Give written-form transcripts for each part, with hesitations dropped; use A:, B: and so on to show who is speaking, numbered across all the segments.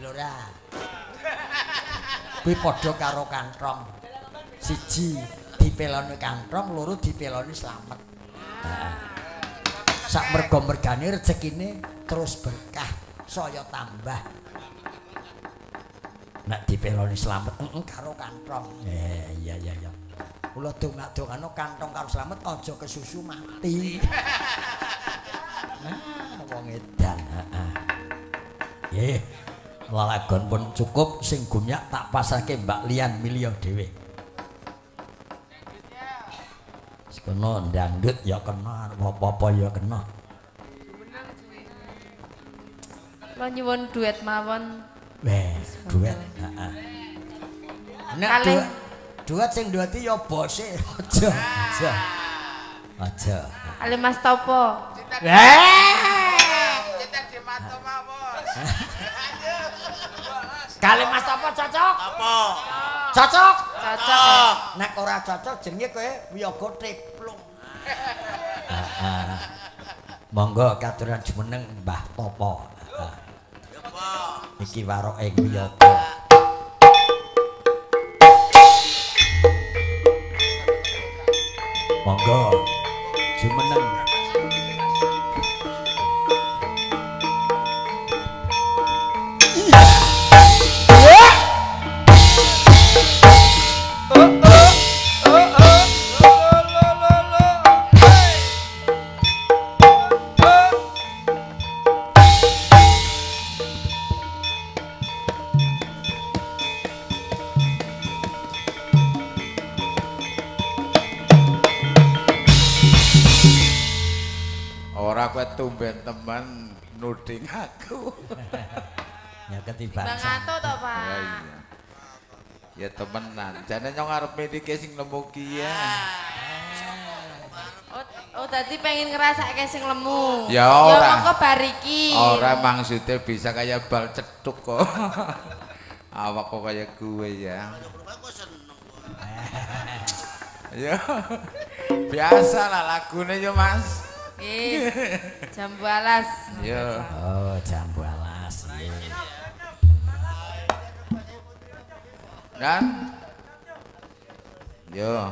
A: Gelora. Kuwi padha karo kanthong. Siji dipeloni kanthong, loro dipeloni slamet. Heeh. Sak merga-mergane rezekine terus berkah, saya tambah. Nek dipeloni slamet karo kanthong. Iya iya iya. Kula dongak-dongakno kanthong karo slamet aja kesusu mati. Nah, wong edan, heeh. Nggih. Lelagon pun cukup sing gumyak tak pasrahke Mbak Lian milih dhewe. Kono dangdut ya kena, apa-apa ya kena.
B: Kula nyuwun duet mawon.
A: Weh, duet, heeh. Nek duet sing dueti ya bose, aja, aja. Aja.
B: Kali Mas Topo.
A: Weh,
C: cetek di mata mawon.
A: Kali Mas Topo cocok?
C: Apa?
A: Cocok?
B: Cocok.
A: Nek ora cocok jenenge kowe wiyaga triplung. Heeh. Monggo katuran jumeneng Mbah Topo. Heeh. Iki waroke wiyaga. Monggo jumeneng.
C: Tumben teman nuding aku.
A: Ya ketiban.
B: Bang Anto to, Pak.
C: Ya iya. Ya temenan. Jane nyong arep medike sing lemu ki ya.
B: Oh, tadi pengen ngrasake sing lemu.
C: Ya ora.
B: Ya monggo bar iki.
C: Ora maksudnya bisa kayak bal cetuk kok. Awak kok kayak gue ya. Ya. Biasa lah lagune yo, Mas.
B: Jambu alas.
C: Iya.
A: Oh, jambu alas. Iya.
C: Dan yo.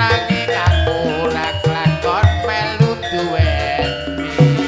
C: Nanging aku ora kelakon melu duweni.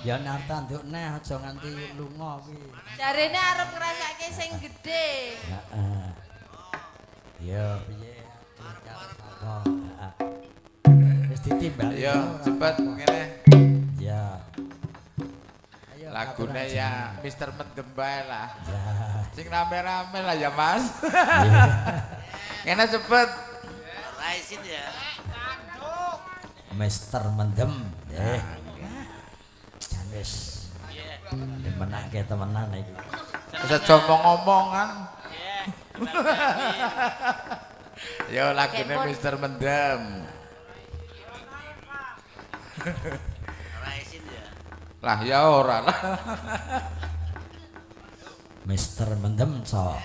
A: Ya nek tanduk neh aja nganti lunga kuwi.
B: Jarene arep ngrasake sing gedhe.
A: Heeh. Ya piye? Apa? Heeh. Wis ditimbali.
C: Ya cepet ngene.
A: Ya. Ayo
C: lagune ya Mister Mendem bae lah.
A: Ya.
C: Sing rame-rame lah ya Mas. Ngene cepet.
D: Ora isin ya.
A: Mister Mendem. Jan wis. Dimenake temenan iki.
C: Wis aja omong-omongan. Yo lagune Mister Mendem.
D: Ora isin ya.
C: Lah ya ora lah.
A: Mister Mendem so.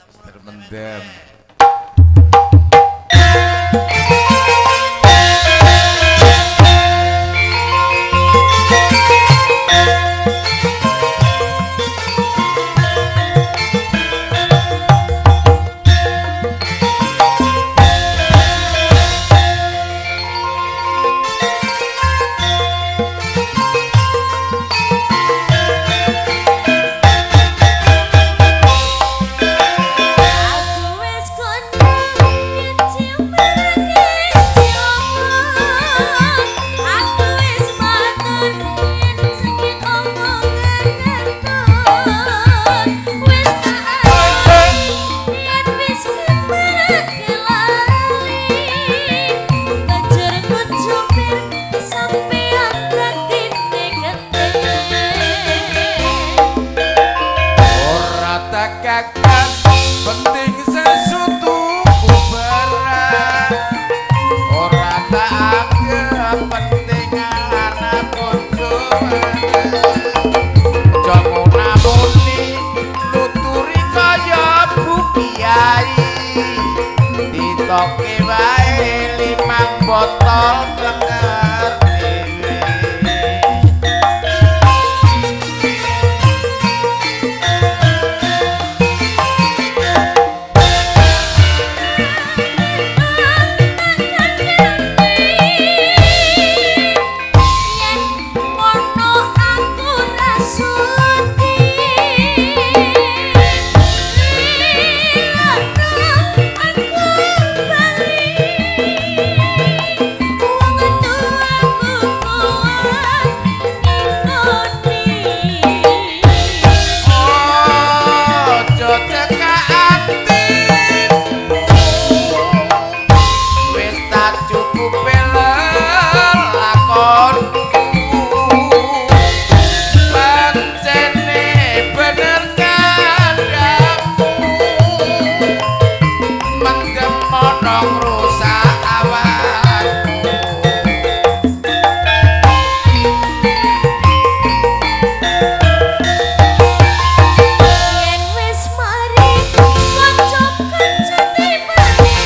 C: Mister Mendem.
B: Aku wis
C: Ditoke wae 5 botol klenger dhewe.
B: Yen ngono aku ra sudi. Aku bali wong tuaku kuat nginoni.
C: Ojo cekak atimu, wis tak cukupe lelakonku. Pancene bener kandhamu, mendem ana ngrusak awakku.
B: Yen wis mari kanca-kanca timbali,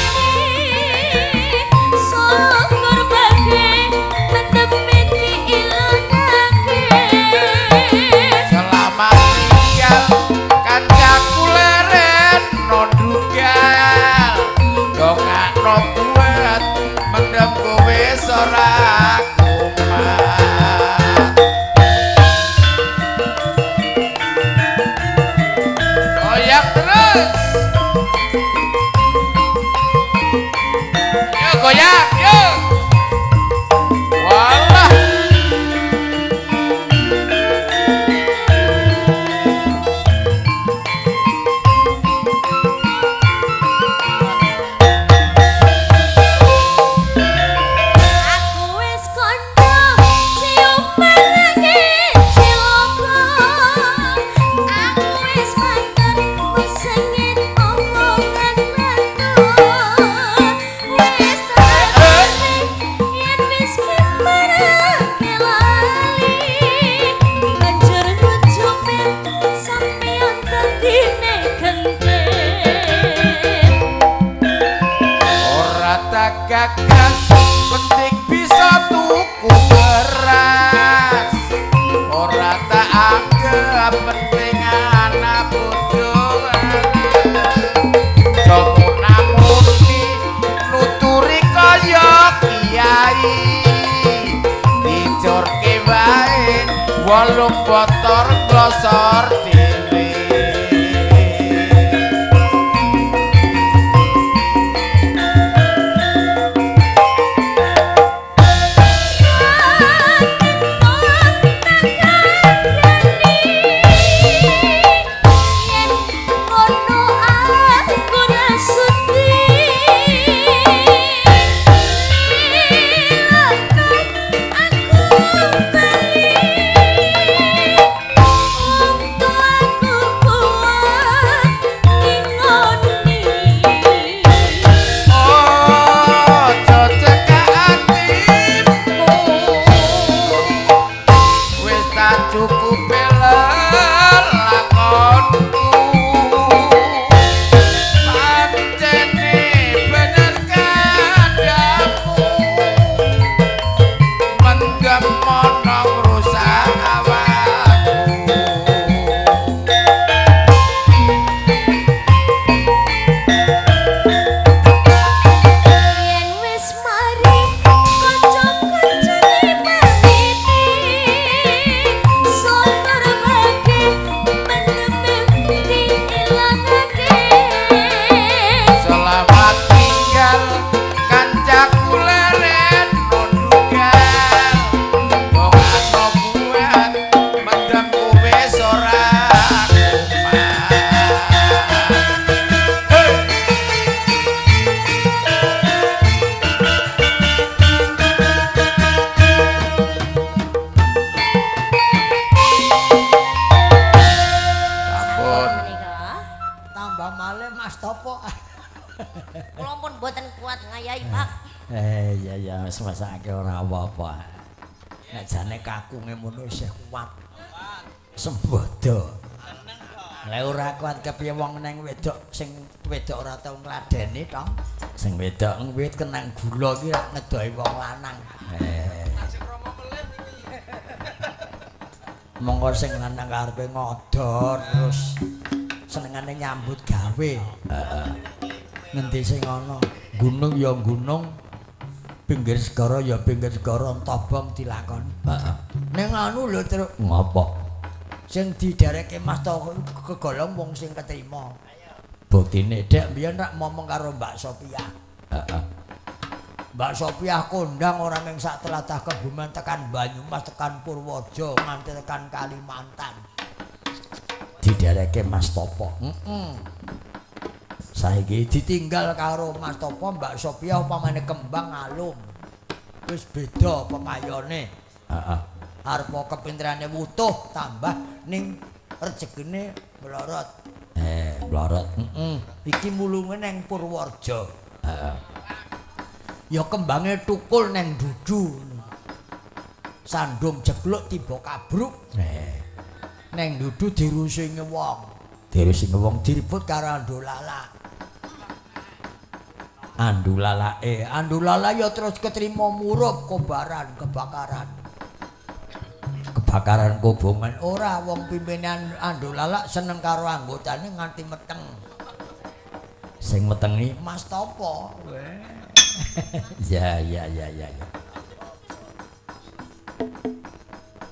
B: syukur bagi mendeme diilangake.
C: Selamat tinggal kancaku leren no dugal, dongakno kuat mendem kowe ora kumat. Goyang terus. Yo goyang, yo. Walah.
B: Aku wis kondo ciuman lagi cilaka. Aku wis mantan sengit omongan batur. Wis tak yen wis kemarake lali, banjur ngucupin sampeyan dadine gentet.
C: Ora tak gagas, penting bisa tuku beras. Ora tak anggap penting anak bojo. Jomo namuni nuturi kaya kiai, dicurke wae Wolung botor glosor dhewe.
A: Masake ora apa-apa. Nek jane kakunge ngono isih kuat. Sembodo. Lah ora kuat kepiye wong neng wedok sing wedok ora tau ngladeni to. Sing wedok wit kenang gula iki rak ngedohi wong lanang. Monggo sing lanang karepe ngodor terus senengane nyambut gawe. Heeh. Ngendi sing ana? Gunung ya gunung. Pinggir segara ya pinggir segara, tobong dilakoni. Heeh. Ning anu lho truk ngopo? Sing didereke Mas Topo kegolong wong sing ketrima. Buktine dek mbiyen rak momong karo Mbak Sophia. Heeh. Mbak Sophia kondang ora mung sak tlatah Kebumen tekan Banyumas, tekan Purworejo, nganti tekan Kalimantan. Didereke Mas Topo. Heeh. Saiki ditinggal karo Mas Topo, Mbak Sophia upamane kembang alum. Wis beda pepayone. Heeh. Arep kepinterane wutuh tambah ning rejekine mlorot. Mlorot. Heeh. Iki mulunge neng Purworejo. Heeh. Ya kembange tukul neng dudu. Sandung jegluk tiba kabruk. Neng dudu dirusinge wong. Dirusinge wong diribut karo Andulala. Andulalake, Andulala ya terus ketrima murup kobaran, kebakaran. Kebakaran kobongan ora wong pimpinan Andulala seneng karo anggotane nganti meteng. Sing metengi Mas Topo. Ya ya ya ya.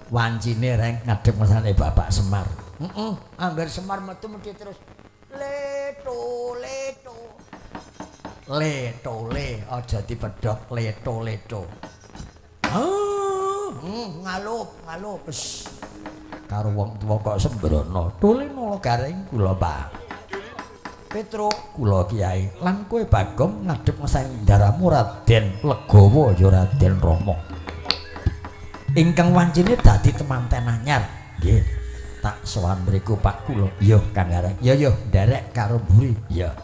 A: Wancine reng ngadep mesane Bapak Semar. Heeh, angger Semar metu mesti terus leto leto. Leto le aja dipedhok leto leto. Ngalup ngalup wis karo wong tuwa kok sembrono. Tule nala garing kula Pak. Petruk kula Kiai lan kowe Bagong ngadhep ngesani ndaramu Raden Legawa ya Raden Rama. Ingkang wancine dadi temanten anyar. Nggih. Tak sowan mriku Pak kula. Iya Kang Gareng. Ya ya nderek karo mburi. Iya.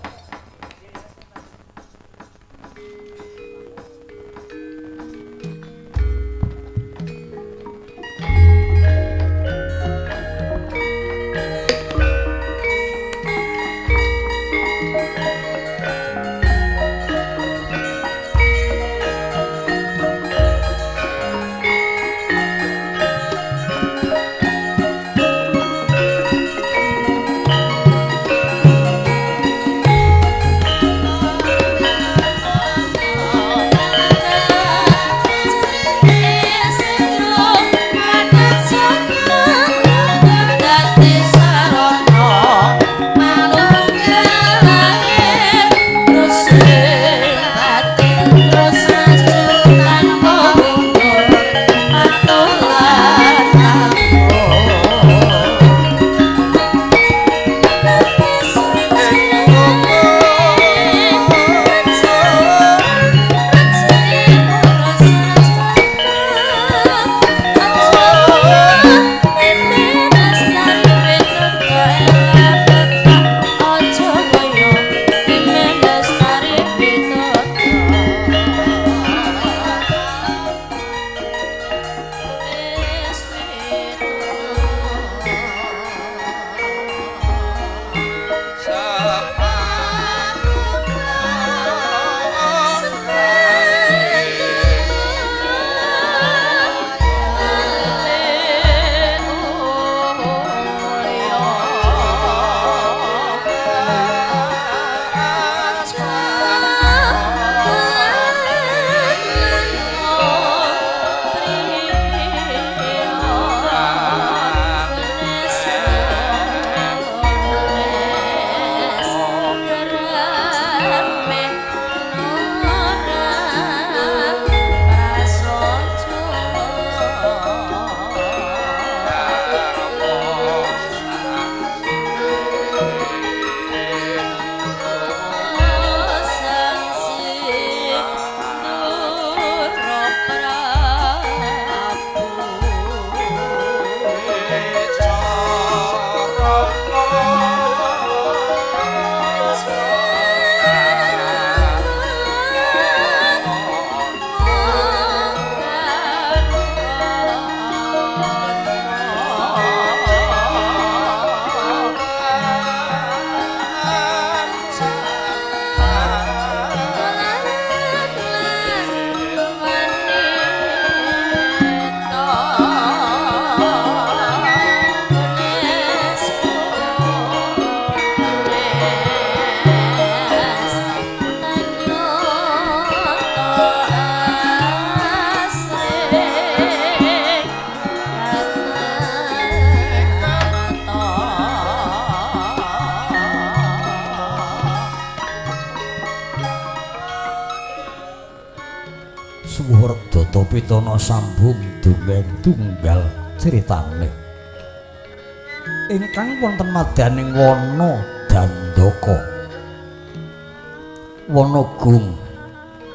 A: Suwuh Data Pitana sambung dongeng tunggal critane. Ingkang wonten madaning wana Dandaka. Wana gung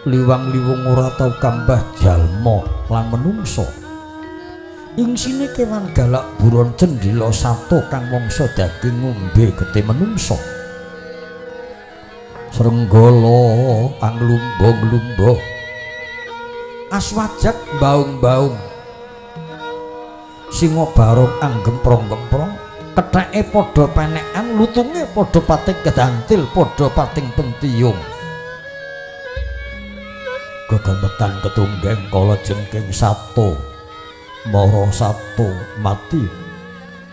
A: liwang-liwung ora tau kambah jalma lan menungsa. Ingsine kewan galak buron cendhila sato kang mangsa daging ngombe getih menungsa. Srenggala anglumba-lumba, aswajak baung-baung, singa barong anggemprong-gemprong, ketheke padha penekan, lutunge padha pating kedantil, padha pating pentiyung. Gegemetan ketunggeng kala jengking sato mara sato mati,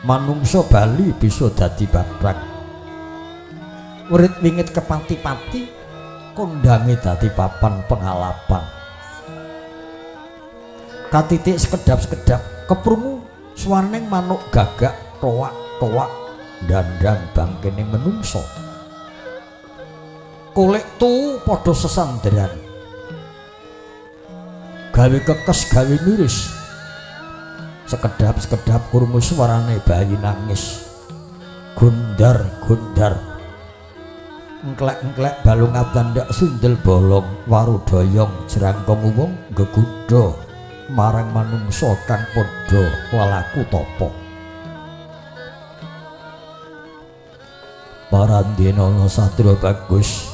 A: manungsa bali bisa dadi bathang. Writ wingit kepati-pati, kondange dadi papan pengalapan. Katitik sekedap-sekedap keprungu swaneng manuk gagak toak-toak dandang bangkening menungsa. Kolek tu padha sesandran, gawe kekes gawe miris. Sekedap-sekedap krungu suarane bayi nangis, gundar-gundar, engklek-engklek balung tandak sundel bolong, warudoyong jerangkong wong gegudha marang manungsa kang padha lelaku tapa. Parandena satria bagus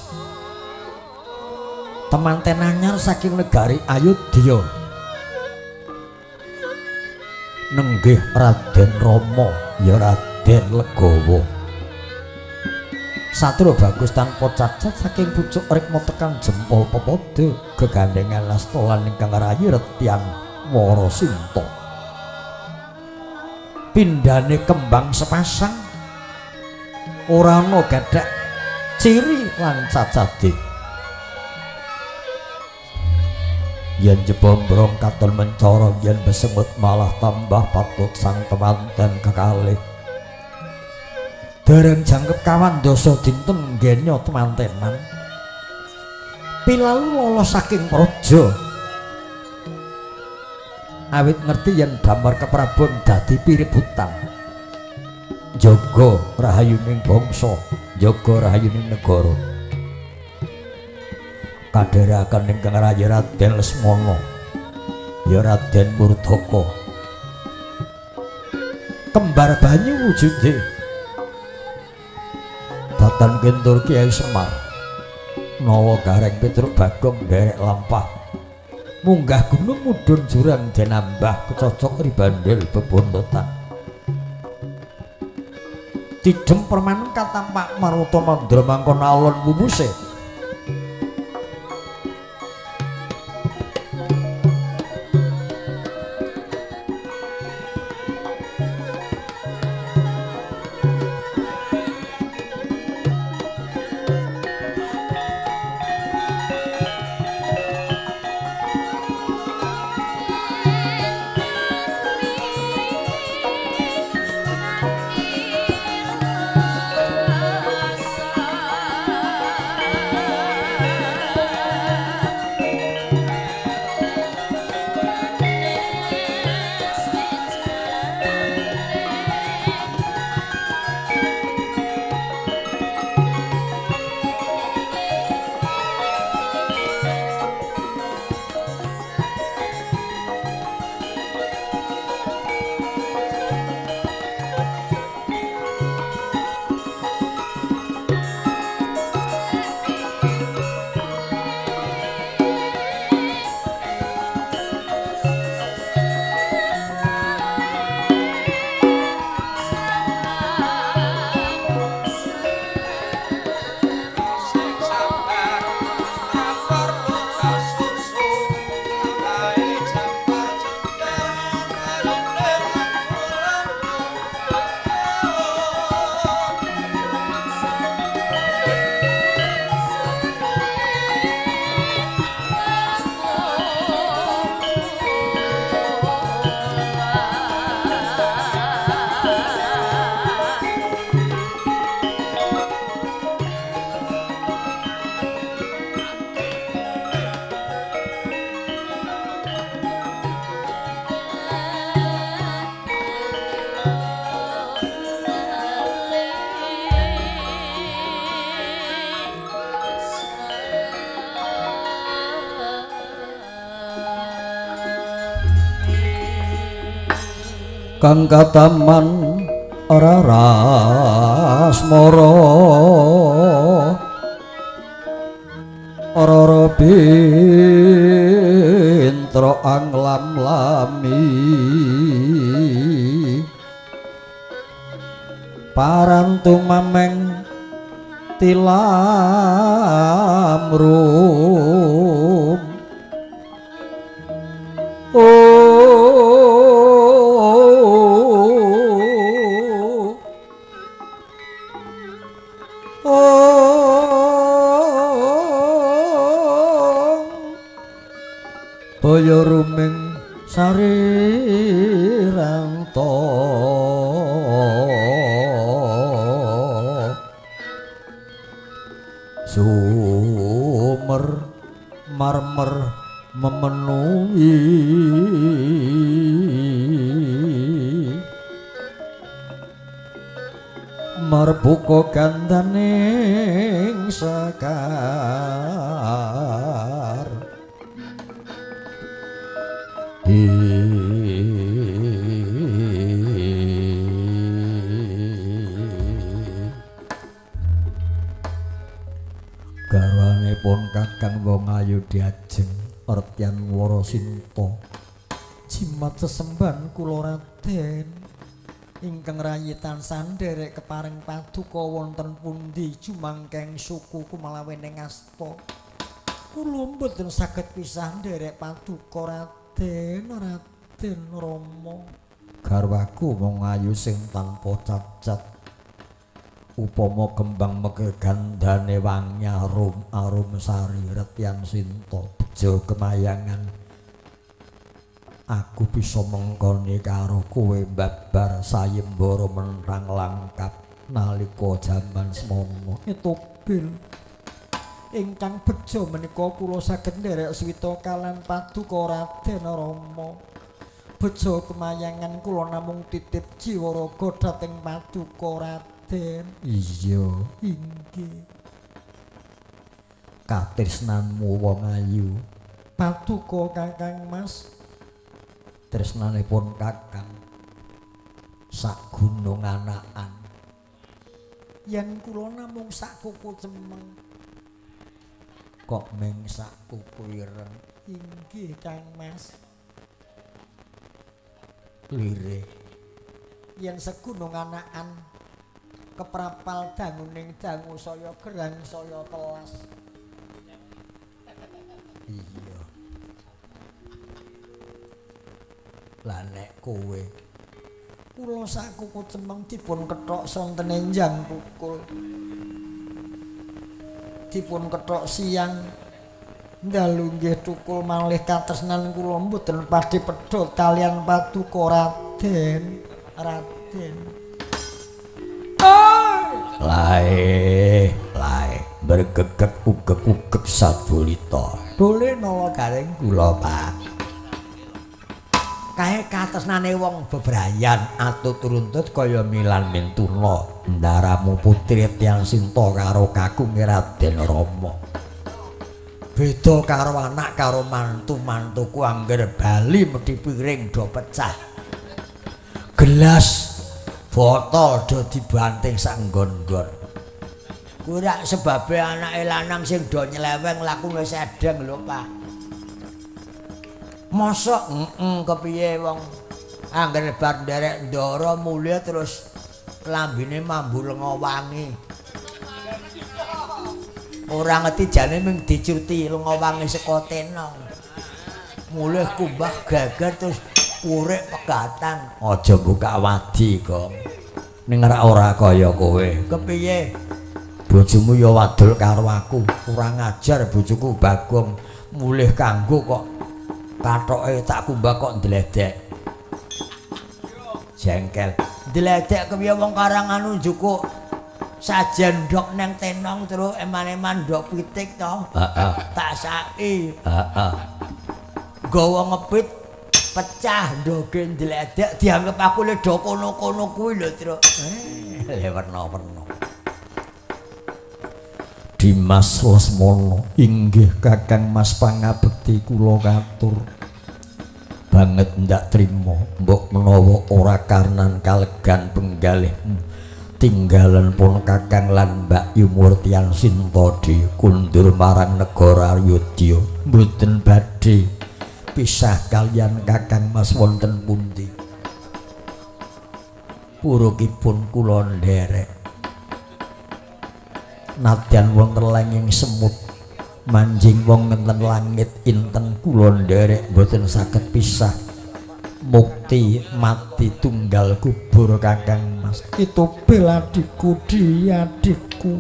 A: temanten anyar saking negari Ayodya, nenggih Raden Rama ya Raden Legawa. Satria bagus tanpa cacat saking pucuk rikma tekan jempol pepodo gegandengan asta lan ingkang rayi Retyan Warasinta. Pindhane kembang sepasang, ora ana gathak ciri lan cacate. Yen jebombrong katon mencara, yen besengut malah tambah patut sang temanten kekalih. Dereng jangkep kawan dasa dinten genya temantenan, pilalu lolos saking praja. Awit ngerti yen damar keprabon dadi piributan. Jaga rahayuning bangsa, jaga rahayuning negara. Kadheraken ingkang rayi Raden Lesmana ya Raden Murdaka, kembar banyu wujude datan kentur Kiai Semar, nawa gareng Petruk Bagong nderek lampah, munggah gunung mudhun jurang denambah kecocok ribandel bebontotan. Tidem permanu katampak maruta mandra mangkon alon wumuse.
B: Rasa.
A: Kang kataman rarasmara rara bintra anglam-lami parantu mameng tilam rum. Boyo ruming sariranto sumer marmer memenuhi marbuka gandaning sekar. Garwanipun Kakang wong ayu diajeng Ertyan Warasinta jimat sesembahan kula Raden ingkang rayi tansah nderek kepareng paduka wonten pundi jumangkeng suku kumalawening asta. Kula mboten saged pisah nderek paduka Raden, Raden Rama. Garwaku wong ayu sing tanpa cacat upama kembang megandane wangi arum arum sari Retyan Sinta bejo kemayangan aku bisa mengkoni karo kowe babar sayembara menang langkap nalika jaman semono. Etobil ingkang bejo menika kula saged nderek swita kalan paduka Raden Rama. Bejo kemayangan kula namung titip jiwa raga dhateng paduka Raden. Iya, inggih. Katresnanmu wong ayu paduka Kakang Mas. Tresnanipun Kakang sak gunung anakan yen kula namung sak kuku cemeng kok ming sak kuku ireng. Inggih Kang Mas. Lirih yen segunung anakan keprapal danguning dangu saya gerang saya telas. Iya. Lah nek kowe kula sak kuku cemeng dipun kethok sonten enjang pukul, dipun kethok siang dalu nggih tukul malih katresnan kula mboten padhe pedhot kalian paduka Raden. Raden. Lae, lae bergegek ugek-ugek sadulita. Dole nala garing kula, Pak. Kae katresnane wong bebrayan atut runtut kaya Milan Mintuna ndaramu putri Tiyang Sinta karo kagunge Raden Rama. Beda karo anak karo mantu-mantuku angger bali medhi piring do pecah. Gelas botol do dibanting sak nggon-nggon. Kuwi rak sebabe anake lanang sing do nyeleweng lakune sedeng lho, Pak. Mosok kepiye wong angger bar nderek ndara mulya terus klambine mambu lenga wangi. Ora ngerti jane mung dicuti lenga wangi saka tenong. Mulih kumbah geger terus urip pegatan. Aja buka wadi, Gong. Ning ora kaya kowe. Kepiye? Bojomu ya wadul karo aku. Kurang ajar bojoku Bagong mulih kanggo kok kathoke tak kumbah kok ndledek. Jengkel. Ndledek kepiye wong karang anu njukuk sajen ndok nang tenong terus eman-eman ndok pitik to. Heeh. Tak saki. Heeh. Gawa ngepit pecah ndoge ndledek dianggep aku le do kono-kono kuwi lho, Truk. Le werna-werna. Dimas Lesmana inggih Kakang Mas pangabekti kula katur. Banget ndak trimo, mbok menawa ora karnan kalegan penggalihmu. Tinggalan pun Kakang lan Mbak Yu Murtian Sinta kundur marang negara Ayodya. Mboten badhe pisah kalian Kakang Mas wonten pundi. Purukipun kula nderek. Nadyan wonten lenging semut manjing wong ngenten langit inten kula nderek mboten saged pisah. Mukti mati tunggal kubur Kakang Mas. Itu beladikku diadikku.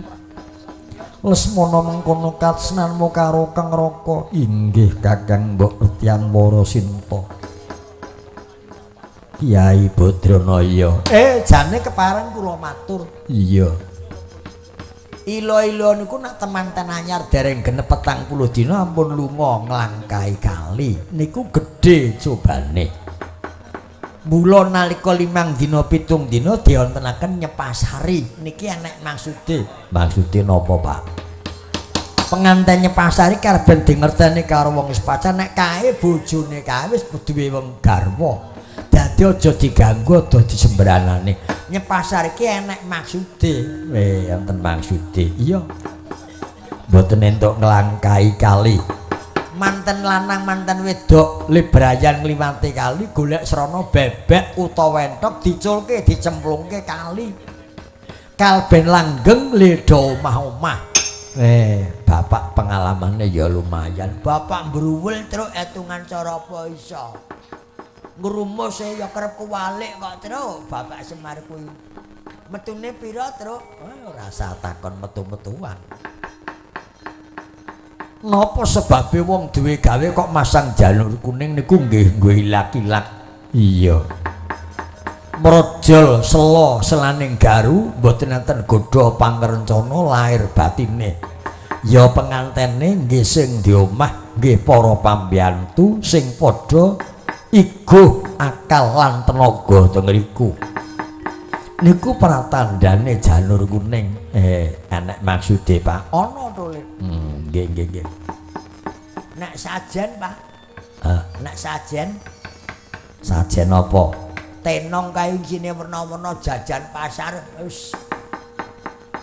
A: Lesmana mengkono katresnanmu karo Kang Raka. Inggih Kakang Mbok Retian Wara Sinta. Kyai Badranaya. Jane kepareng kula matur. Iya. Ilo-ilo niku nak temanten anyar dereng genep 40 dina ampun lunga nglangkahi kali. Niku gedhe cobane. Mula nalika 5 dina 7 dina diontenaken nyepasari. Niki enek maksude. Maksude napa, Pak? Penganten nyepasari karben dingerteni karo wong wis pacar nek kae bojone kae wis duwe wong garwa. Dadi aja diganggu, aja disembranane. Nyepasar iki enek maksude. Wonten maksude. Iya. Mboten entuk nglangkahi kali. Manten lanang manten wedok lebrayan ngliwati kali golek srana bebek utawa entok diculke dicemplungke kali. Kalben langgeng ledo omah-omah. Bapak pengalamane ya lumayan. Bapak mbruwel truk etungan cara apa iso. Ngrumus ya kerep kuwalik kok truk Bapak Semar kuwi. Metune pira truk? Ora usah takon metu-metuan. Napa sebabe wong duwe gawe kok masang janur kuning niku nggih nggo ilak-ilak. Iya. Mrojol sela selaning garu mboten enten godha pangrencana lair batine. Ya pengantene nggih sing di omah nggih para pambiyantu sing padha iguh akal lan tenaga teng ngriku. Niku pratandane janur kuning. Enek maksude, Pak. Ana to, Le. Nggih, nggih, nggih. Nek sajen, Pak. Nek sajen. Sajen apa? Tenong kae isine werna-werna jajan pasar. Wis.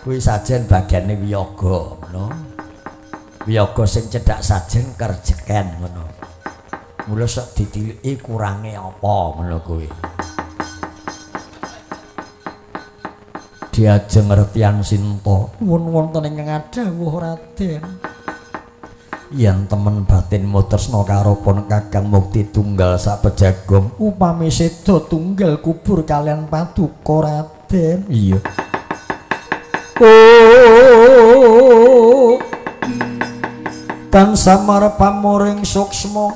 A: Kuwi sajen bagiane wiyaga, ngono. Wiyaga sing cedhak sajen kerjeken ngono. Mula sok ditiliki kurange apa ngono kuwi. Diajeng Retian Sinta nuwun wonten ingkang adhawuh Raden. Yen temen batinmu tresna karo pun Kakang Mukti tunggal sapejagong upami seda tunggal kubur kalian paduka Raden. Iya. Oh. Kang samar pamuring suksma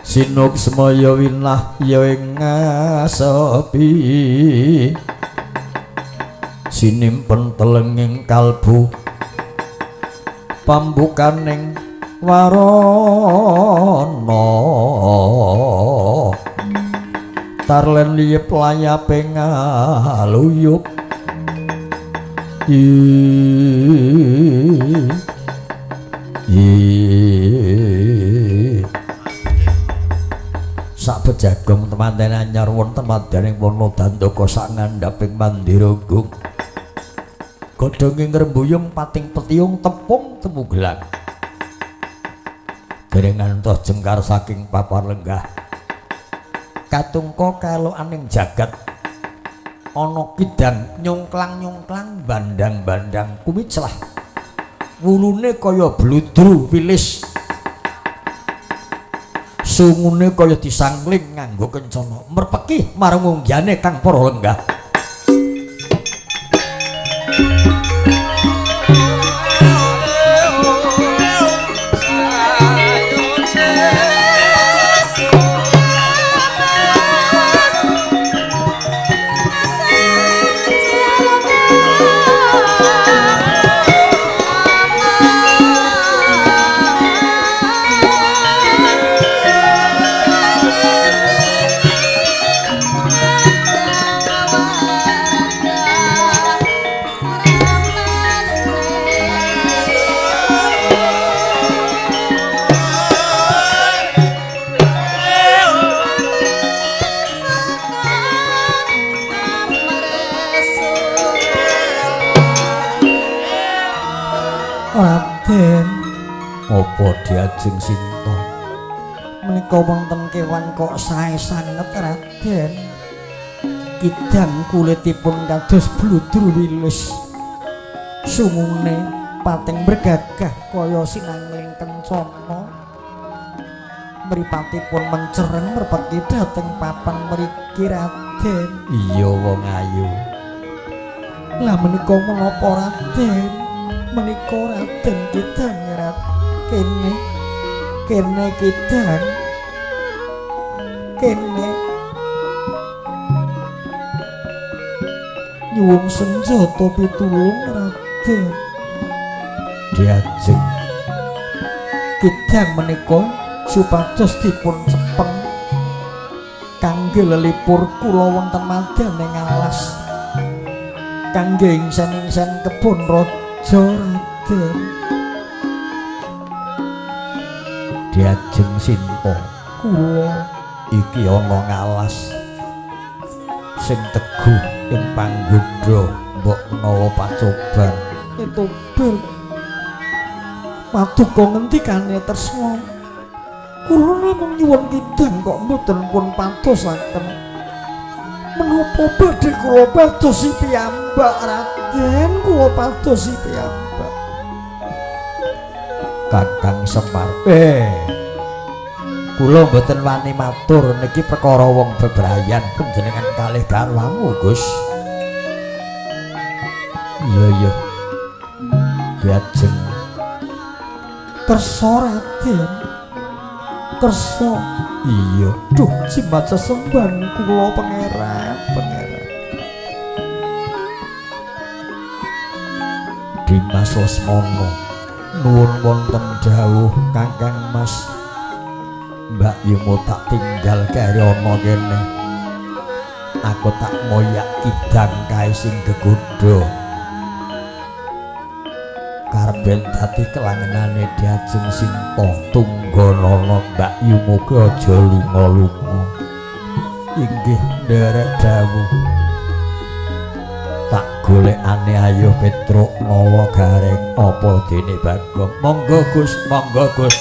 A: sinuksma ya winah ya ing ngasepi sinimpen telenging kalbu pambukaning warana tarlen liyep layape ngaluyup sak bejagong temanten anyar wonten madyaning wana dandaka sak ngandhaping mandira gung godhonge ngrembuyung pating petiyung tepung temu gelang dereng ngantos jengkar saking papar lenggah katungka kalokaning jagat ana kidang nyungklang-nyungklang bandang-bandang kumiclah wulune kaya bludru wilis sungune kaya disangling nganggo kencana merpekih marang unggane kang para lenggah.
B: Bye.
A: Apa Diajeng Sinta? Menika wonten kewan kok sae sanget Raden. Kidang kulitipun kados bludur wilis. Sungune pating bergagah kaya sinangling kencana. Mripatipun mencereng merpeti dhateng papan mriki Raden. Iya wong ayu. Lah menika menapa Raden? Menika Raden kidang kene. Kene kidang. Kene. Nyuwun senjata pitulung Raden. Diajeng kidang menika supados dipun cepeng kangge lelipur kula wonten madyaning alas, kangge ingsen-ingsen kebon raja Raden. Diajeng Sinta, kula iki ana ngalas sing teguh ing panggoda, mbok menawa pacoban. Etobel paduka ngendikane tresna, kula namung nyuwun kidang kok mboten pun padosaken. Menapa badhe kula padosi piyambak Raden? Kula padosi piyambak. Kakang Semar, kula mboten wani matur niki perkara wong bebrayan panjenengan kalih garwamu, Gus. Iya iya. Diajeng kersa Raden. Kersa. Iya. Duh, jimat sesembahan kula pangeran, pangeran. Dimas Lesmana nuwun wonten dawuh Kakang Mas. Mbak Yumu tak tinggal keri ana kene. Aku tak moyak kidang kae sing gegodha. Karben dadi kelangenane Diajeng Sinta, tungganana Mbak Yumu ki aja lunga-lunga. Inggih nderek dawuh. Tak golekane ayo Petruk Nala Gareng apa dene Bagong. Monggo Gus, monggo Gus.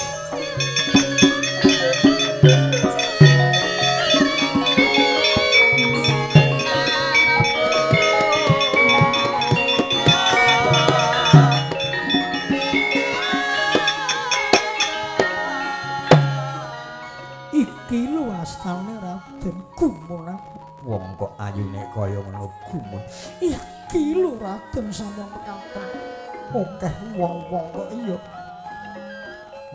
A: Iki lho astane Raden, gumun aku. Wong kok ayune kaya ngono gumun. Iki lho Raden sampun mekaten. Akeh wong-wong kok iya.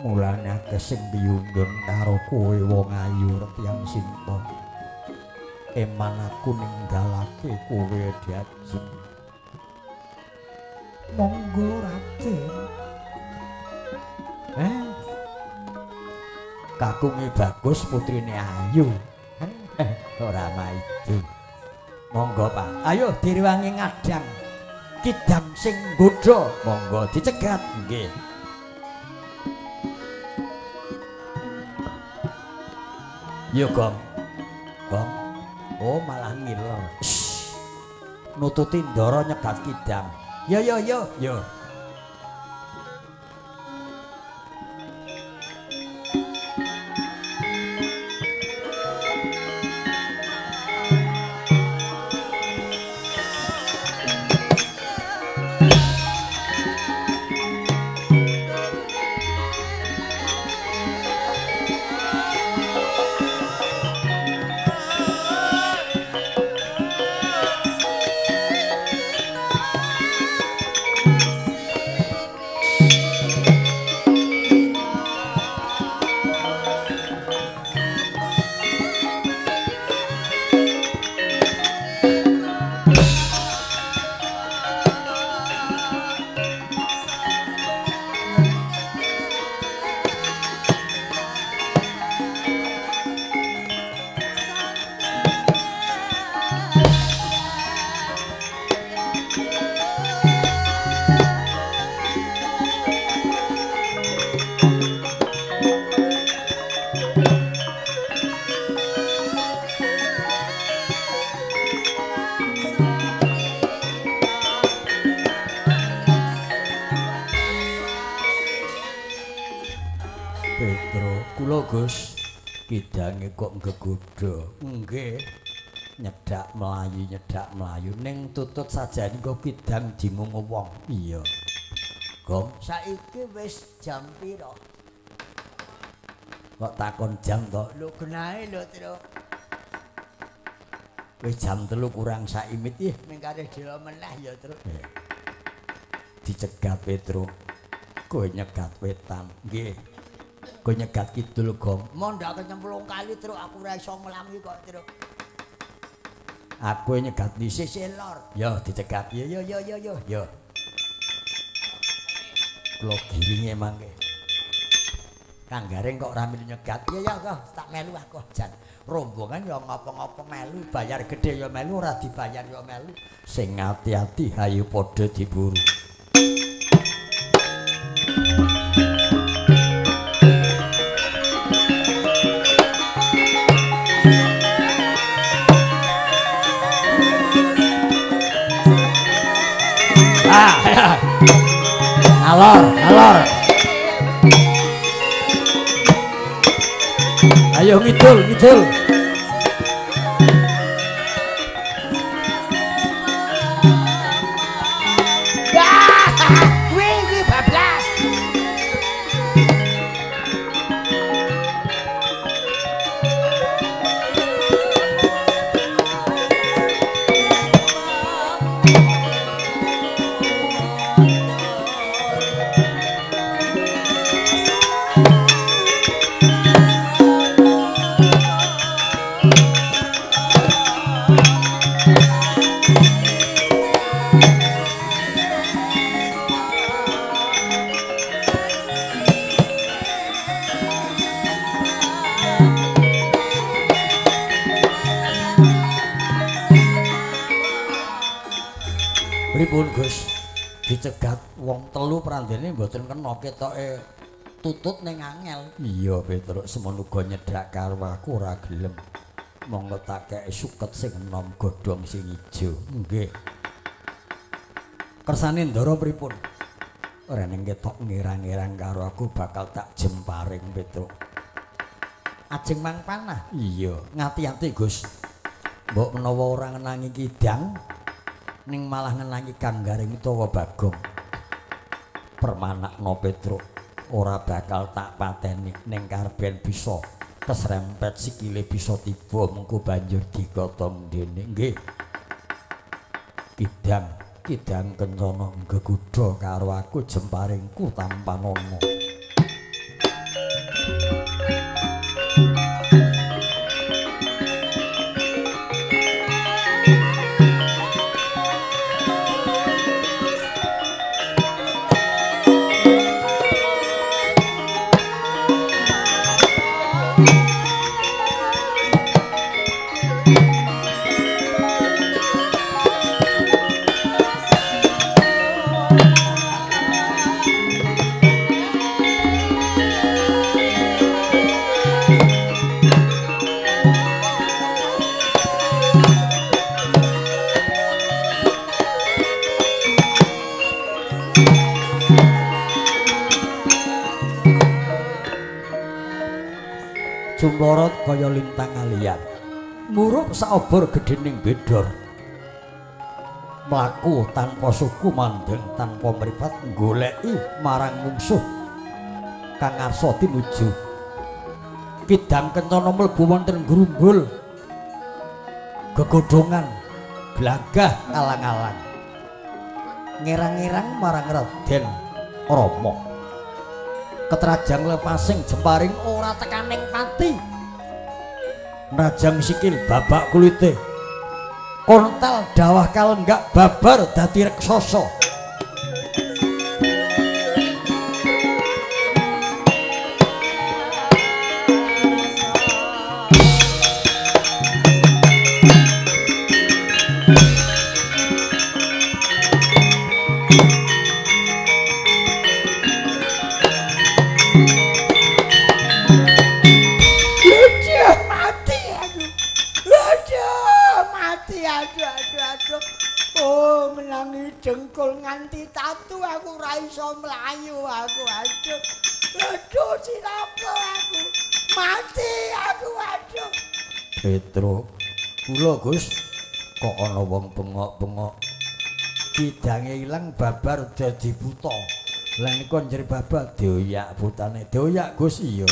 A: Mulane akeh sing piyundun karo kowe wong ayu Retyan Sinta. Eman aku ninggalake kowe Diajeng. Monggo Raden. Kakunge bagus putrine ayu. Ora maido. Monggo Pak. Ayo direwangi ngadang. Kidang sing nggodha monggo dicegat. Nggih. Yo Gong. Gong. Oh malah ngiler. Nututi ndara nyegat kidang. Yo yo yo yo. Petro, kula Gus, kidange kok nggegodha. Nggih. Nyedak mlayu ning tutut sajane kok kidang dingungu wong. Iya. Gong, saiki wis jam pira? Kok takon jam to? Lho genahe lho, Tru. Wis jam 3 kurang saimit. Ih, mingkare dhewe meneh ya, Tru. Dicegat Petro. Kowe nyegat wetan. Nggih. Kowe nyegat kidul, Gong. Mondhak kecemplung kali, Tru, aku ora iso nglangi kok, Tru. Aku nyegat di sisih lor. Ya dicegat. Ya ya ya ya ya. Ya. Kula giringe mangke. Kang Gareng kok ora melu nyegat. Ya ya kok tak melu aku jan. Rombongan ya ngopo-ngopo melu, bayar gede ya melu, ora dibayar ya melu. Sing ati-ati hayu padha diburu. Ngalor, ngalor. Ayo ngidul, ngidul.
E: Kuwi bablas.
A: Pripun Gus? Dicegat wong telu prandene mboten kena ketoke tutut ning angel. Iya Petruk, semono uga nyedhak karo aku ora gelem. Monggo tak kei suket sing enom godhong sing ijo. Nggih. Kersane Ndara pripun? Ora ning ketok ngirang-ngirang karo aku bakal tak jemparing Petruk. Ajeng mang panah. Iya, ngati-ati Gus. Mbok menawa ora ngenangi kidang ning malah ngenangi Kang Gareng utawa Bagong. Permanakno Petruk, ora bakal tak pateni ning karben bisa kesrempet sikile bisa tiba mengko banjur digotong dene. Nggih. Kidang, kidang kencana nggegodha karo aku jemparingku tampanana. Cumlorot kaya lintang alian, murup saobor gedhening bedor, mlaku tanpa suku mandeng tanpa mripat goleki marang mungsuh kang ngarsa tinuju. Kidang kencana mlebu wonten grumbul gegodhongan glagah alang-alang, ngerang-ngerang marang Raden Rama. Ketrajang lepasing jemparing ora tekaning pati, nrajang sikil babak kulite, kontal dawah kalenggak babar dadi reksasa.
E: Dengkul nganti tatu aku ora iso mlayu aku. Aduh, aduh
A: cilaka aku. Mati aku aduh. Petro, kula Gus kok ana wong bengok-bengok. Kidange ilang babar dadi buta. Lah niku njer babar dioyak butane. Dioyak Gus iya.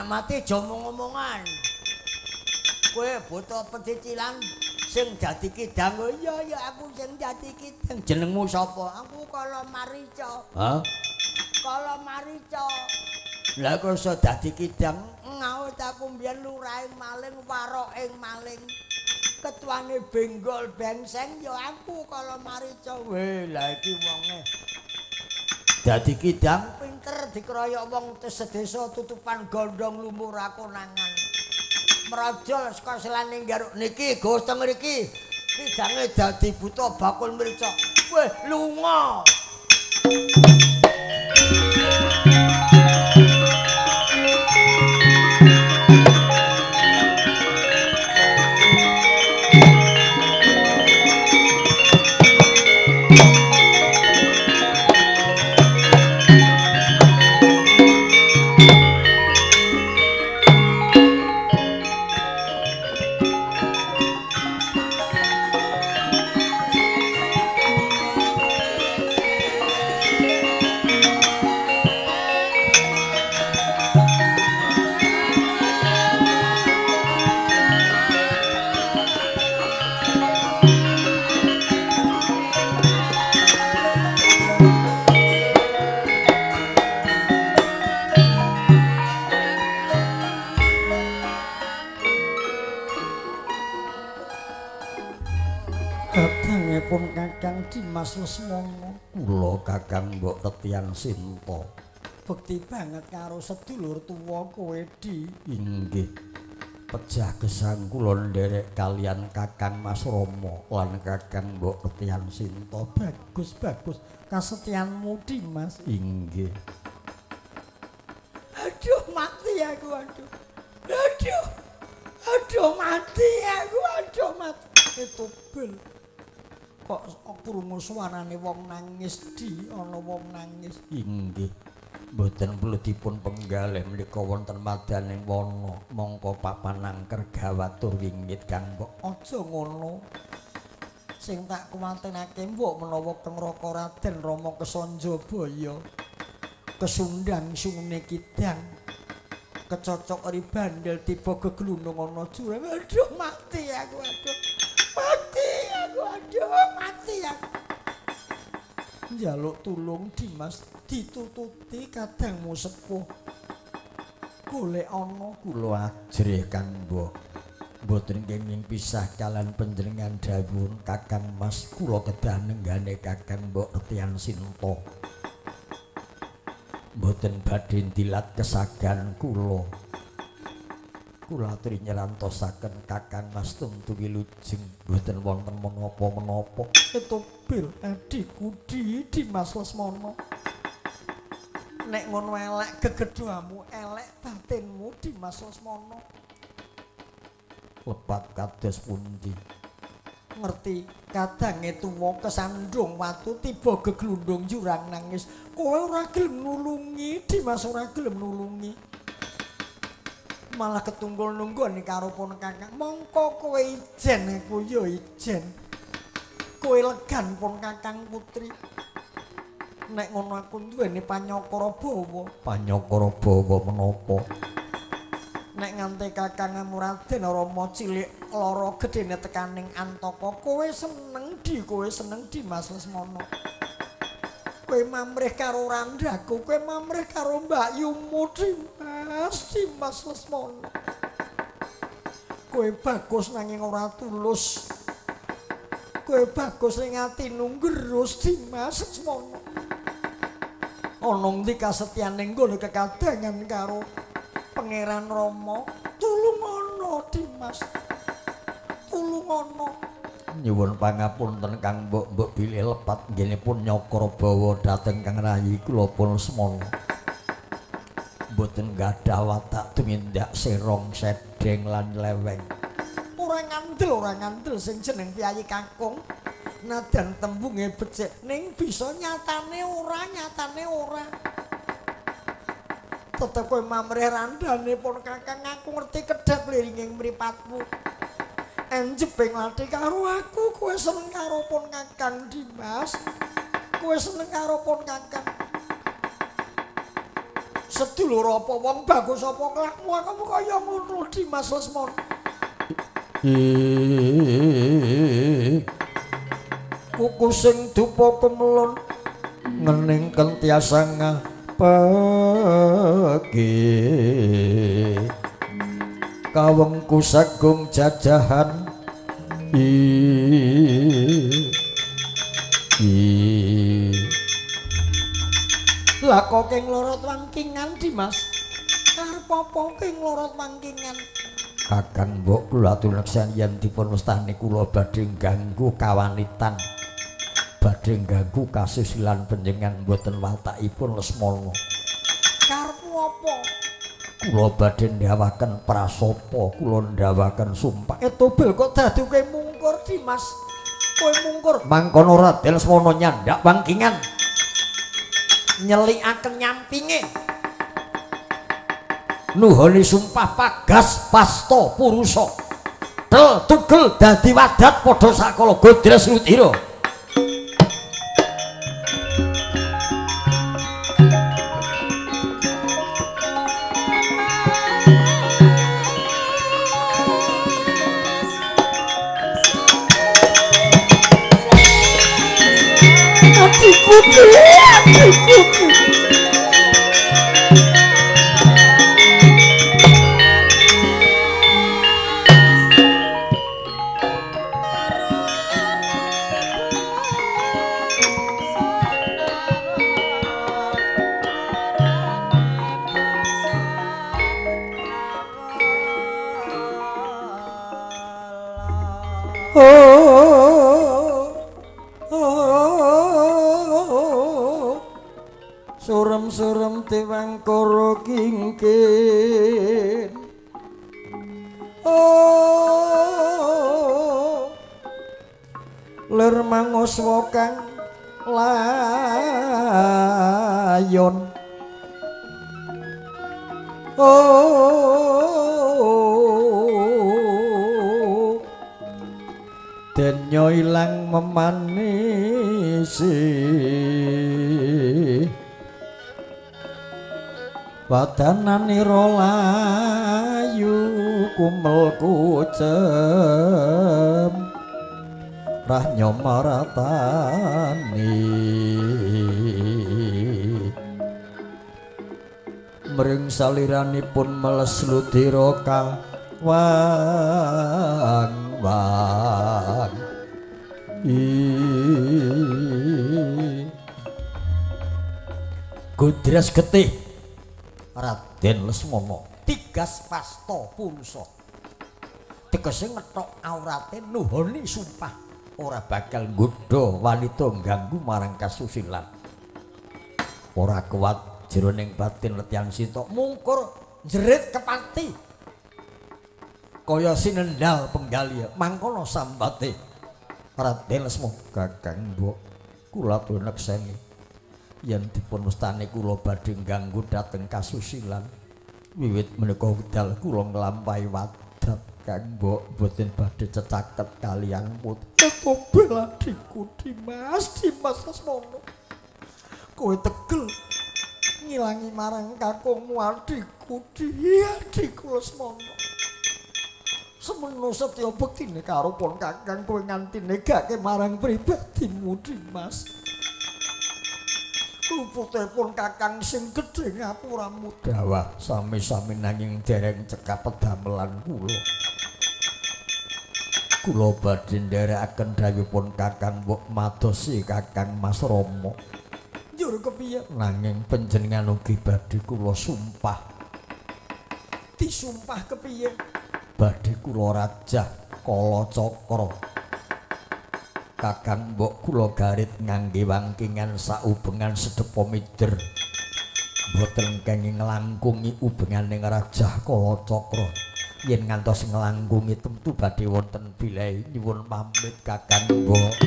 A: Mati aja omong-omongan. Kowe buta pecicilan sing dadi kidang. Iya ya aku sing dadi kidang. Jenengmu sapa? Aku Kala Marica. Hah? Kala Marica. Lah kok iso dadi kidang? Ngawut aku mbiyen lurahe maling, waroke maling. Ketuane benggol bengseng ya aku Kala Marica. Weh, lah iki wonge. Dadi kidang pinter dikeroyok wong sedesa tutupan gondhong lumur konangan. Merojol saka selane garuk niki Gus teng mriki. Kidange dadi buta bakul mrica. Weh lunga. Kakang Dimas Lesmana, kula Kakang Mbok Tetian Sinta. Bekti banget karo sedulur tuwa kowe Di. Inggih. Pejah gesang kula nderek kalian Kakang Mas Rama lan Kakang Mbok Tetian Sinta. Bagus bagus kasetyanmu Dimas. Inggih. Aduh mati aku aduh. Aduh. Aduh mati aku aduh mati. Itu bel. Kok krungu suarane wong nangis Di, ana wong nangis. Inggih. Mboten perlu dipun penggalih menika wonten madaning wana, mongko papan angker gawatur wingit Kang Mbok. Aja ngono. Sing tak kuwatirake mbok menawa keng Raka Raden Rama Kesanjabaya kesundang sune kidang kecocok ri bandel tiba geglunung ana jurang. Aduh mati aku aduh. Mati aku aduh mati aku. Njaluk tulung Dimas ditututi kadangmu sepuh. Golek ana kula ajrih Kang Mbok. Mboten kenging pisah kalian panjenengan dawuh Kakang Mas kula kedah nenggane Kakang Mbok Tetian Sinta. Mboten badhe ndilat kesagan kula. Kula aturi nyrantosaken Kakang Mas tumtu wilujeng mboten wonten menapa-menapa. Etobel adhiku Di Dimas Lesmana. Nek ngono elek gegedhamu, elek batinmu Dimas Lesmana. Lepat kados pundi? Ngerti kadange tuwa kesandung watu tiba geglundung jurang nangis. Kowe ora gelem nulungi, Dimas ora gelem nulungi. Malah ketunggul nunggoni karo pun kakang. Mongko kowe ijen aku ya ijen. Kowe legan pun kakang putri. Nek ngono aku duweni panyakara bawa. Panyakara bawa menapa? Nek nganti kakang Raden Rama cilik lara gedene tekaning antaka, kowe seneng Di, kowe seneng Dimas Lesmana. Kowe mamrih karo randhaku, kowe mamrih karo mbakyumu Dimas, Dimas Lesmana. Kowe bagus nanging ora tulus. Kowe bagus ning ati nunggerus Dimas Lesmana. Ana ngendi kasetyane nggon kekadangan karo Pangeran Rama? Tulungono Dimas. Tulungono. Nyuwun pangapunten Kang Mbok-mbok bilih lepat nggenipun nyakra bawa dhateng Kang Rayi kula pun semana. Mboten gadah watak tumindak serong sedeng lan leweng. Ora ngandel sing jeneng piyayi kakung. Nadan tembunge becik ning bisa nyatane ora. Tetep kowe mamrih randane pun kakang, aku ngerti kedhep liringing mripatmu. Enjeping ati karo aku, kowe seneng karo pun kakang Dimas. Kowe seneng karo pun kakang. Sedulur apa wong bagus apa kelakmu aku kaya ngono Dimas Lesmana. Kuku sing dupa kemelon ngening kentiasa ngapeke kawengku sagung jajahan lah kok ing lorot wangkingan Dimas, arep apa ing lorot wangkingan? Kakang mbok kula atur neksan yen dipun wastani kula badhe ganggu kawanitan, badhe ganggu kasusilan panjenengan mboten watakipun Lesmana. Karepmu apa? Kula badhe ndawaken prasopa, kula ndawaken sumpah. Tobel kok dadi kowe mungkur Dimas? Kowe mungkur mangkono Raden Lesmana nyandak wangkingan, nyelikaken nyampinge, nuhoni sumpah pagas pasta purusa tel tugel dadi wadat padha sakala godres ludira. Adikku, adikku. Surem-surem tiwangkara kingkin. Oh, lir manguswa kang layon. Oh, denyo ilang memanisi wadananira layu kumel kucem rahnyo maratani mring saliranipun meles ludira kawang wang Godres getih Raden Lesmana tigas pasta purusa tegese ngethok aurate nuhoni sumpah ora bakal nggodha wanita ganggu marang kasusilan. Ora kuat jroning batin letian sitok mungkur jerit kepati kaya sinendal penggali mangkono sambate Raden Lesmana. Kakang mbok kula nekseni yen dipun wastani kula badhe ganggu dhateng kasusilan wiwit menika wekdal kula nglampahi wadat Kang mbok mboten badhe cecaket kaliyan putri. Tobel adikku Dimas, Dimas Lesmana, kowe tegel ngilangi marang kakungmu adikku, adikku Lesmana. Semeno setya bektine karo pun kakang kowe nganti negake marang pribadimu Dimas. Lupute pun kakang sing gedhe ngapuramu dawah sami-sami nanging dereng cekap pedamelan kula. Kula badhe nderekaken dawuhipun kakang mbok madosi kakang Mas Rama. Njur kepiye? Nanging panjenengan ugi badhe kula sumpah. Disumpah kepiye? Badhe kula rajah Kalacakra. Kakang mbok kula garit ngangge wangkingan saubengan sedepa mider. Mboten kenging nglangkungi ubenganing Rajah Kalacakra. Yen ngantos nglangkungi tentu badhe wonten bilai nyuwun pamit Kakang mbok.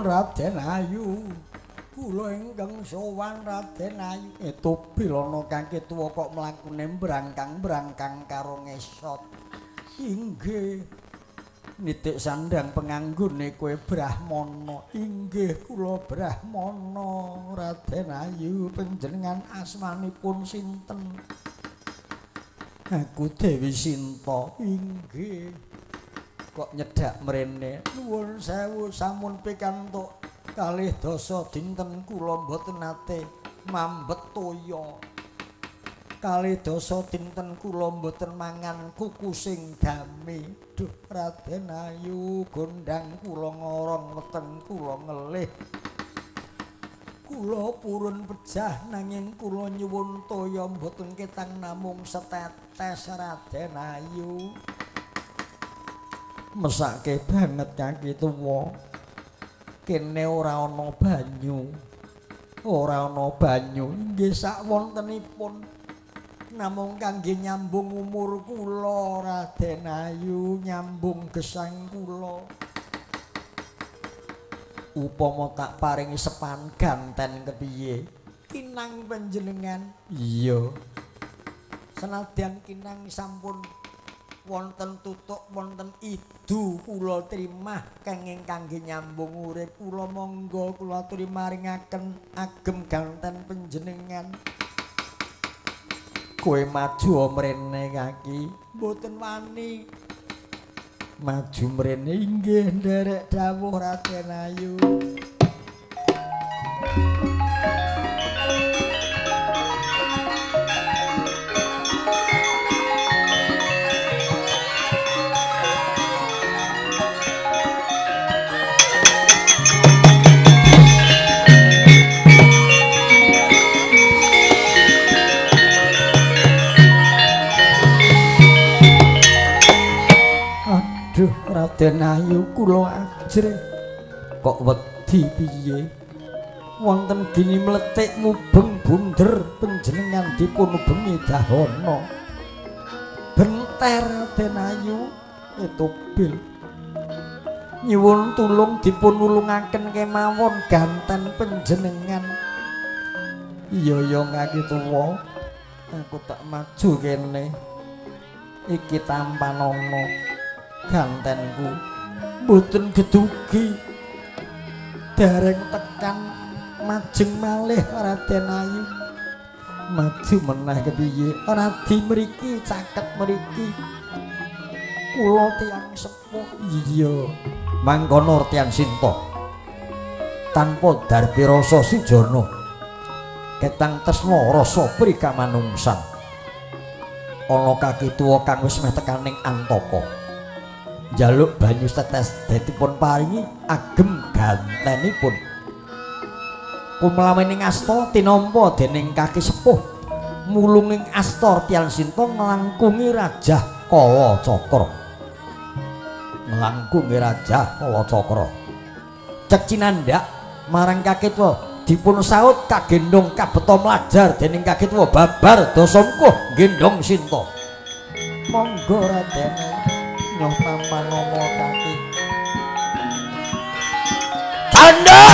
A: Raden Ayu, kula ingkang sowan Raden Ayu. Bilana kangke tuwa kok mlakune brangkang-brangkang karo ngesot. Inggih. Nitik sandang penganggone kowe Brahmana. Inggih kula Brahmana. Raden Ayu, panjenengan asmanipun sinten? Aku Dewi Sinta. Inggih. Kok nyedak mrene? Nuwun sewu sampun pikantuk kalih dasa dinten kula mboten nate mambet toya. Kalih dasa dinten kula mboten mangan kukusing dami. Duh Raden Ayu, gondang kula ngorong weteng kula ngelih. Kula purun pejah nanging kula nyuwun toya mboten ketang namung setetes Raden Ayu. Mesake banget kaki tuwa. Kene ora ana banyu. Ora ana banyu. Inggih sak wontenipun. Namung kangge nyambung umur kula Raden Ayu, nyambung gesang kula. Upama tak paringi sepan ganten kepiye? Kinang panjenengan. Iya. Senadyan kinang sampun wonten tutuk wonten idu kula trimah kenging kangge nyambung urip kula, monggo kula aturi maringaken agem ganten panjenengan. Kowe maju mrene kaki, mboten wani. Maju mrene. Inggih nderek dawuh Raden Ayu. Aduh Raden Ayu kula ajrih kok wedi piye? Wonten gini mletik mubeng bunder panjenengan dipun ubengi dahana. Benter Raden Ayu bil. Nyuwun tulung dipun nulungaken kemawon ganten panjenengan. Iya ya kaki tuwa, aku tak maju kene. Iki tampanana gantenku mboten gedugi. Dereng tekan majeng malih Raden Ayu. Maju meneh kepiye? Radi mriki caket mriki. Kula tiyang sepuh. Iya. Mangkono Tiyang Sinta. Tanpa darbi rasa sujana. Ketang tresna rasa prikamanungsan. Ana kaki tuwa kang wis meh tekaning antaka. Njaluk banyu tetes dipun paringi agem gantenipun. Kumlawening asta tinampa dening kaki sepuh. Mulunging asta Tiyang Sinta nglangkungi Rajah Kalacakra. Nglangkungi Rajah Kalacakra. Cek cinandhak marang kaki tuwa dipun saut kagendhong kabeta mlajar dening kaki tuwa babar dasamkuh gendhong Sinta. Monggo Raden nyoh tampanana kaki. Canda!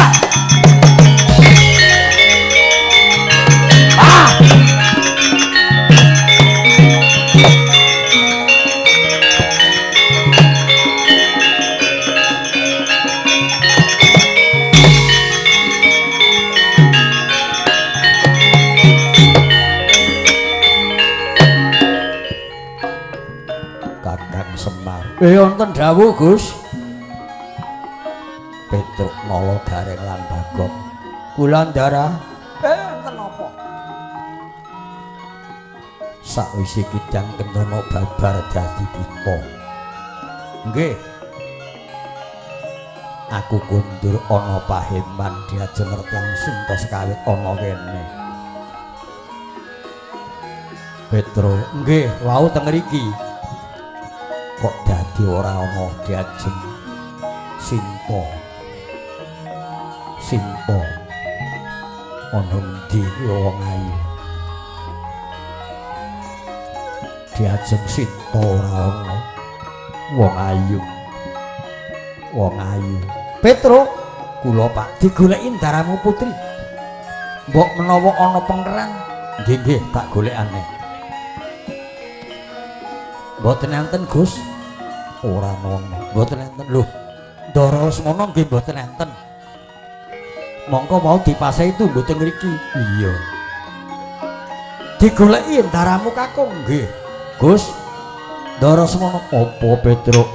A: Ah! Wonten dawuh, Gus. Petruk Nala Gareng lan Bagong. Kula Ndara, enten apa? Sakwise kidang kentana babar dadi pita. Nggih. Aku kundur ana paheman diajeng ngertang sinta sekawit ana kene. Petro, nggih, wau teng mriki. Kok dadi ora ana diajeng sinta. Sinta. Ana endi wong ayu? Diajeng sinta ora ana. Wong ayu. Wong ayu. Petro, kula Pak digoleki ndaramu putri. Mbok menawa ana pengeran. Nggih, nggih, tak golekane. Mboten enten, Gus. Ora ana. Mboten enten. Lho, Ndara Lesmana nggih mboten enten. Mongko mau dipasehi tunggu teng mriki. Iya. Digoleki ndaramu kakung nggih. Gus, Ndara Lesmana apa Petro?